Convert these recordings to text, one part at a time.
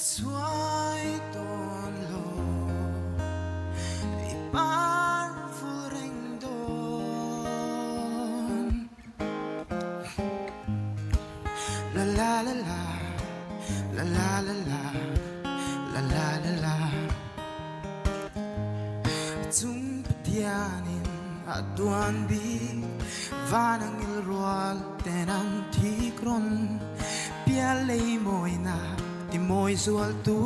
chuai dawn lo i par vul reng dawn. La la la la, la la la la, la la la la. Chung Pathianin a duan bik van ang il rual ten an thik rawn pial lei mawina ti mawi zual tu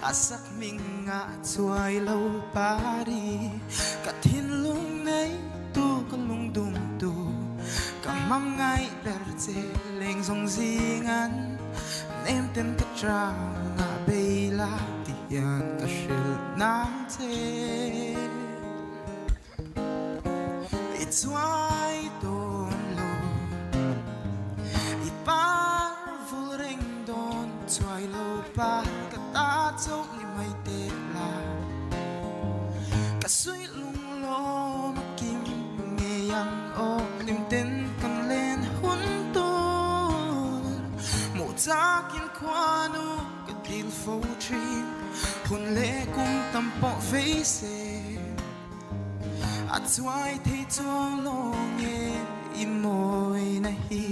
a sak hming ah chuai lo pari ka thinlung nei tu ka lungdum tu ka hmangaih ber che leng zawng zing an nem ten ka chang ah bei la ti hian ka hrilh nang che. I chuai dawn lo, i par vul reng dawn chuai lo par ka ta chauh ni mai teh la. Ka suih lung lawm a kim ngei ang aw hlim ten kan len hun tur hmuh chakin khuanu ka dil fo thin hun leh kum tam pawh vei se. A chuai thei chuang lo nge i mawina hi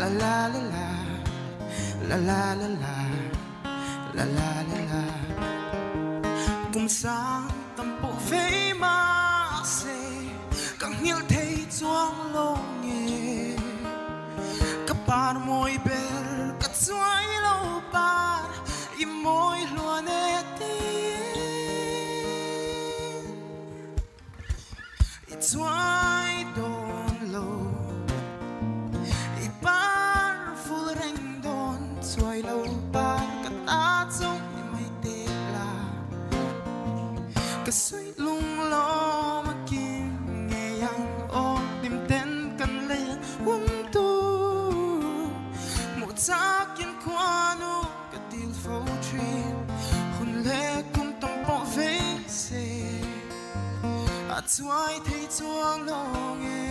La la la la, la la la la, la la la la Kum sang tam pawh vei mahse ka nghilh thei chuang lo nge Ka par mawi ber ka chuai lo par I mawi hluan e tiin I chuai dawn lo I par ful reng dawn chuai lo par ka ta chauh ni mai te la Ka suih lung lawm a kim ngei ang aw hlim ten kan len hun tur Hmuh chakin khuanu Ka dil fo thin hun leh kum tam pawh vei se A chuai thei chuang lo nge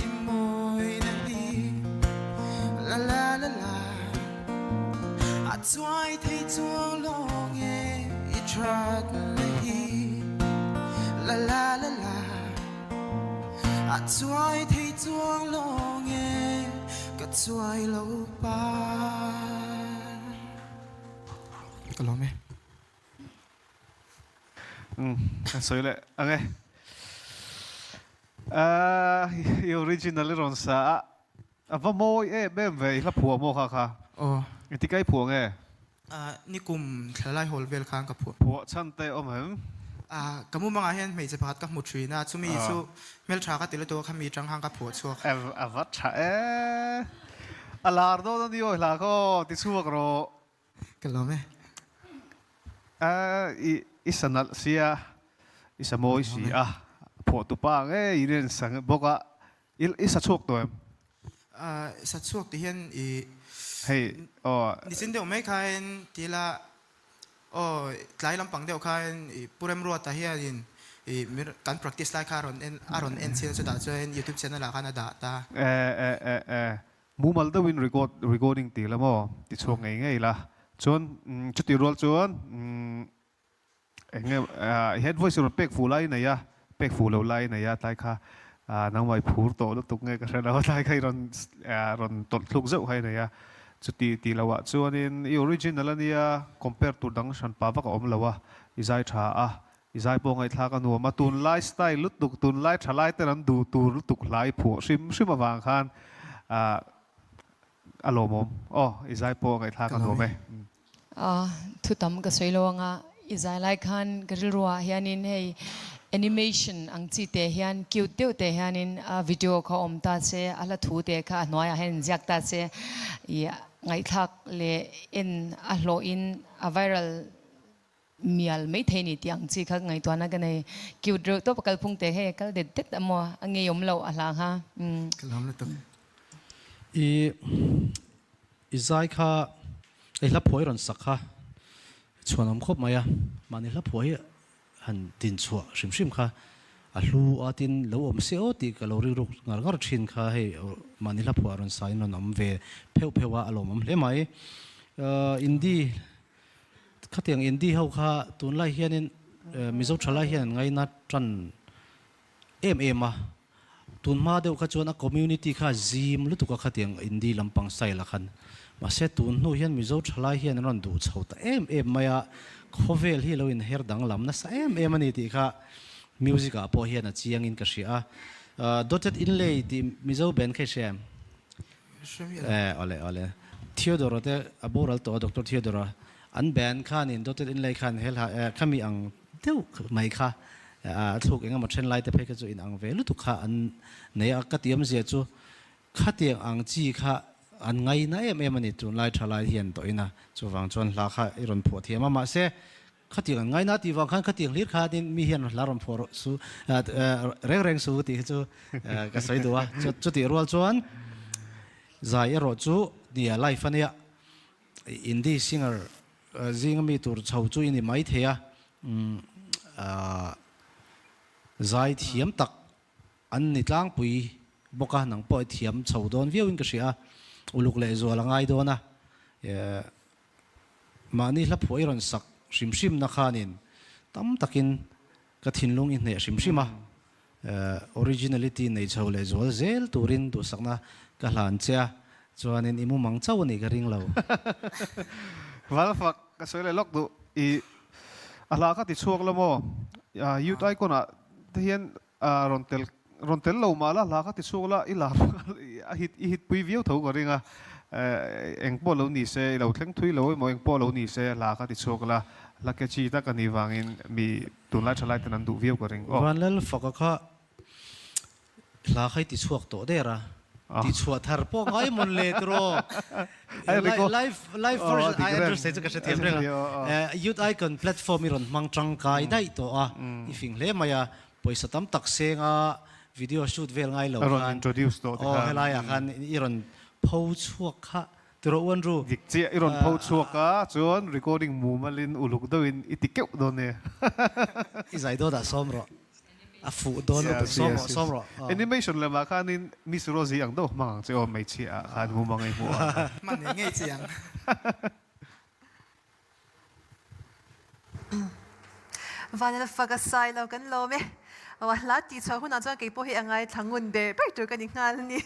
i mawi na hi La la la la A chuai thei chuang lo nge i that na hi La la la la A chuai thei chuang lo nge ka chuai lo par. Ka lawm e. Umm kan sawi leh ang e. I original i rawn sa a, a va mawi em em ve i hla phuah maw kha kha? Aw. Engtik a i phuah nge? Nikum thlalai hawl vel khan ka phuah. Phuah chhan te awm em? Ka mumangah hian hmeichhe pakhat ka hmu thin a, chumi chu hmeltha ka ti lutuk a, khami tang khan ka phuah chhuak. A va tha e. A lar dawn a ni awi hla kha aw, ti chhuak rawh. Ka lawm e. I sa nalh sia, i sa mawi si a, phuahtupa ngei in en sa bawk a, I sa chhuak tawh em? Sa chhuak tih hian i. Hei aw. Nichin deuh mai khain ti ila aw tlai lampang deuh khain i Pu Remruata hianin i kan practice lai kha a rawn en a rawn en chhin a chutah chuan youtube channel ah khan a dah ta. E e e e mumal deuhin record recording ti la maw ti chhuak ngei ngei la chuan chutih rual chuan Enge head voice rawn pek fuh lai i nei a, pek fuh loh lai i nei a, tlai kha nangmah i phur tawh lutuk nge ka hre lo a, tlai kha i rawn rawn tawlh thluk zeuh kha i nei a, chuti tih loh ah chuanin i original a nia, compare tur dang hran pah vak a awm lo a, i zai tha a, i zai pawh ngaihthlak a nuam a, tunlai style lutuk, tunlai thalai ten an duh tur lutuk hla i phuah hrim hrim avang khan a lawmawm aw, i zai pawh ngaihthlak a nuam e. Thu tam ka sawi lo anga i zai lai khan ka rilru ah hianin hei animation ang chi te hian cute deuh te hianin a video kha awm ta se a hla thu te kha a hnuai ah hian in ziak ta se i ngaihthlak leh en a hlawh in a viral mial mai thei ni tih ang chi kha ngaihtuahna ka nei cute reuh tawp a kalphung te hei a kal det det a maw a ngeiawm loh a hla kha. Ka lawm lutuk. I I zai kha i hla phuah i rawn sak kha chhuan awm khawp mai a, mahni hla phuah hi han din chhuah hrim hrim kha a hlu a tin lo awm se aw tih ka lo rilruk ngar ngar thin kha hei mahni hla phuah rawn sa in rawn awm ve pheuh pheuh a, a lawmawm hle mai. Indie khatiang indie ho kha tunlai hianin Mizo thalai hian an ngaina tan em em a, tun hma deuh kha chuan a community kha zim lutuk a khatiang indie lampang style ah khan. Mahse tun hnu hian Mizo thalai hian an rawn duh chho ta em em mai a, khawvel hi lo inher danglam nasa em em a ni tih kha music ah pawh hian a chiang in ka hria a. Dotted Inlay tih Mizo band kha i hria em? Eh awle awle. Theodore te a boral tawh a Doctor Theodore a an band khanin Dotted Inlay khan helha eh khami ang deuh mai kha a thluk eng emaw then lai te phei kha chu in ang ve lutuk kha an nei a ka ti awmzia chu khatiang ang chi kha an ngaina em em a ni tunlai thalai hian tawhin a chuvang chuan hla kha i rawn phuah thiam a mahse khatiang an ngaina tih vang khan khatiang hlir khanin mi hian hla rawn phuah rawh su reng reng su tih hi chu ka sawi duh a chutih rual chuan zai erawh chu nia life a nia Indie singer zinga mi tur chho chu i ni mai thei a, zai thiam tak an ni tlangpui bawk a, nang pawh i thiam chho dawn viau in ka hria a, uluk leh zual a ngai dawn a, mahni hla phuah i rawn sak hrim hrim na khanin tam takin Ka thinlung i hneh hrim hrim a, originality nei chho leh zual zel turin duhsakna ka hlan che a, chuanin i mumang chauh a nih ka ring lo. Valfak ka sawi leh lawk duh i a hla kha ti chhuak la maw? Youth Icon ah te hian rawn tel rawn tel lo mah la hla kha ti chhuak la i lar a hit i hit pui viau tho ka ring a, eng pawh lo ni se i lo thleng thui lo emaw eng pawh lo ni se hla kha ti chhuak la hla catchy tak a nih vangin mi Tunlai thalai ten an duh viau ka ring aw. Vanlal faka kha hla kha i ti chhuak tawh der a, ti chhuah thar pawh ngai mawn le tiraw. Live live version I understand chu ka hrethiam reng a. Youth Icon platform i rawn hmang tangkai daih tawh a, i fing hle mai a, pawisa tam tak seng a video shoot vel ngai lo khan aw helaiah khan i rawn pho chhuak kha Ti rawh u Andrew. Dik chiah i rawn pho chhuak a, chuan recording mumalin uluk deuhin i ti keuh dawn e. I zai dawt ah sawm rawh. A fuh dawn lutuk sawm rawh sawm rawh. Animation lamah khanin Miss Rosie ang deuh hmang ang che aw hmeichhia ah khan mumang i hmuh ang. Hman ngei ngei chiang. Vanel fak a sai lo kan lawm e. Aw a hla tih chhuah hunah chuan keipawh hi a ngaithla ngun ber ber tur ka ni nghal a ni.